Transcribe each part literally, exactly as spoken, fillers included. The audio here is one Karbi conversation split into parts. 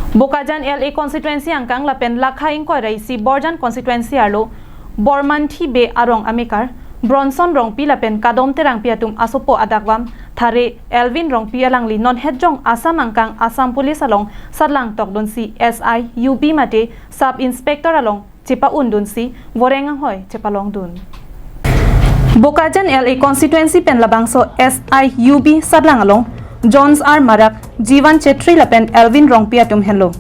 Bokajan L A constituency angkang lapen lakha ingkoi ra isi Borjan constituency arlo Bormanthi Bey arong amekar Bronson Rongpi lapen Kadom Terangpi atum asopo adakvam thare Elvin Rongpi alangli non hetjong Assam angkang Assam Police along satlang tokdunsi S I U B mate Sub Inspector along chepa-undunsi voreng anghoi chepalongdun. Bokajan L A constituency pen labangso S I U B satlang along Jones R Marak, Jivan Chetri lapen Elvin Rongpi atum henlo.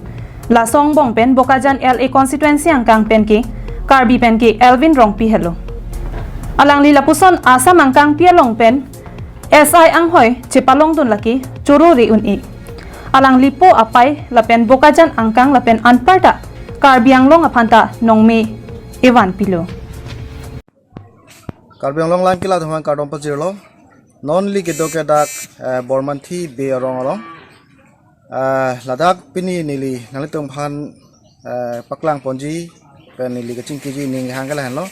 Laso angbong pen Bokajan L A constituency angkang pen ke Karbi pen ke Elvin Rongpi henlo. Alangli lapuson Assam angkangpi along pen S I anghoi chepalongdun lake choro re un-e. Alangli po apai lapen Bokajan angkang lapen anparta Karbi Anglong aphanta nongme evan pilo. Karbi Anglong Live kelang atum aphan kardom pajirlo. Non neli kedo ke dak, eh, Bormanthi Bey arong along. Eh, ladak pini neli nanglitum aphan, eh, paklang ponji pen neli kachingkiji ning hang ke lahenlo.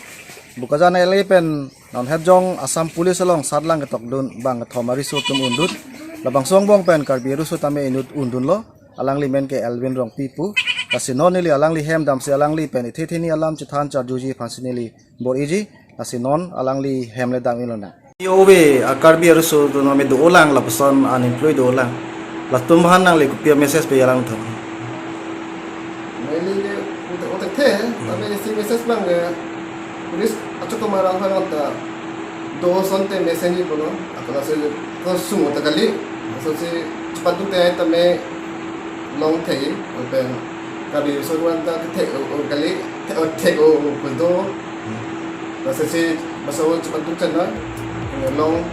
Bokajan L A pen non hetjong Assam Police along satlang ketokdun bang kethom ariso atum undun. Labangso angbong pen Karbi ariso tame inut undunlo. Alangli men ke Elvin Rongpi pu. Lasi non neli alangli hem damsi alangli pen ithe theni alam chethan charjuji aphansi neli bor-iji. Lasi non alangli hem le dam-i lonang. Ove a Karbi ariso atum tame dolang lapuson unemployed dolang. Latum aphan nangli kopi a-message pe alang thom? Neli ke utek utek the, tapi isi message abang ke police achok kemara aphan ta do asonte message pulo. Ako laso ko sumo ta kali. Laso si chepadu te ai tame long thei, lapen Karbi ariso atum ta thek o kali, thek o, thek o, o, o, do. Laso si basa o chepadu channel, long,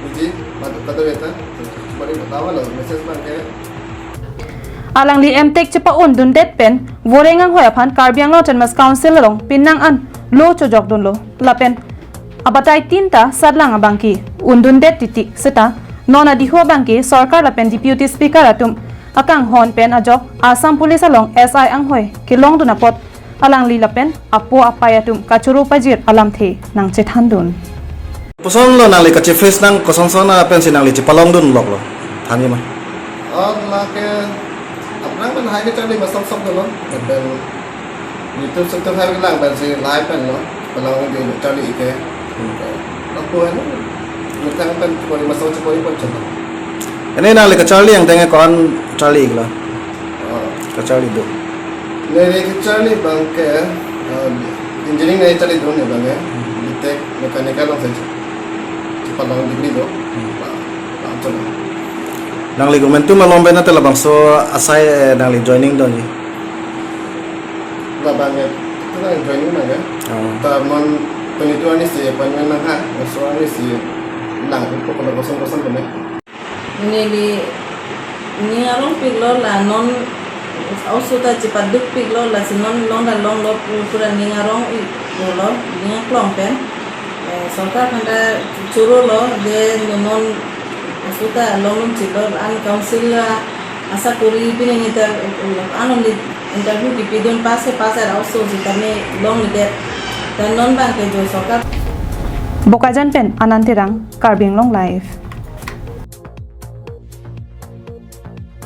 iji, madu kado eta, chepadu katawa lo, message abang ke. Alangli emtek chepa-undundet pen voreng anghoi aphan Karbi Anglong Autonomous Council along pinang an lo chojokdunlo. Lapen abatai tin ta satlang abang ke undundet titi seta non adihu abang ke sorkar lapen Deputy Speaker atum akanghon pen ajok Assam Police along S I anghoi kelongdun apot alangli lapen apo apai atum kachoro pajir alamthe nangchethandun. Koson lo nangli kache-face nang, kosonson pensi nangli chepalongdun lok lo? Thanji ma. Oh, lake aphrang pen hai ke charli masam sok dolo. Pen YouTube suktur hai lang pensi live pen lo. Palong di charli ike. Lapu hai lo. Methang pen chepori masam chepori pon chalo. Ini nangli kacharli angdeng ko-an charli iklo? Oh. Kacharli do. Neli kacharli abang ke, eh, engineering neli charli do ne abang ke. B Tech mechanical along si chepalong degree do. Hmm. Ba, ba, chalo. Nangli government atum along pen ante labangso asai, eh, nangli joining do ne? Labang ke, itu kan joining abang ke. Oh. Ta non twenty-two arni si appointment nangha, laso arni si lang upo kono koson koson kone. Neli ning arong piklo la non oso ta chepaduk piklo, lasi non long ta longlo pu-, pura ning arong iklo, ning aklong pen. Eh, sorkar aphan ta choro lo, de non oso ta long long chiklo, an council la asa kori pini ni ta, an ni interview kipidun pass ke pass ar oso sitame longledet. Ta non abang ke jo sorkar. Bokajan pen Anand Terang, Karbi Anglong Live.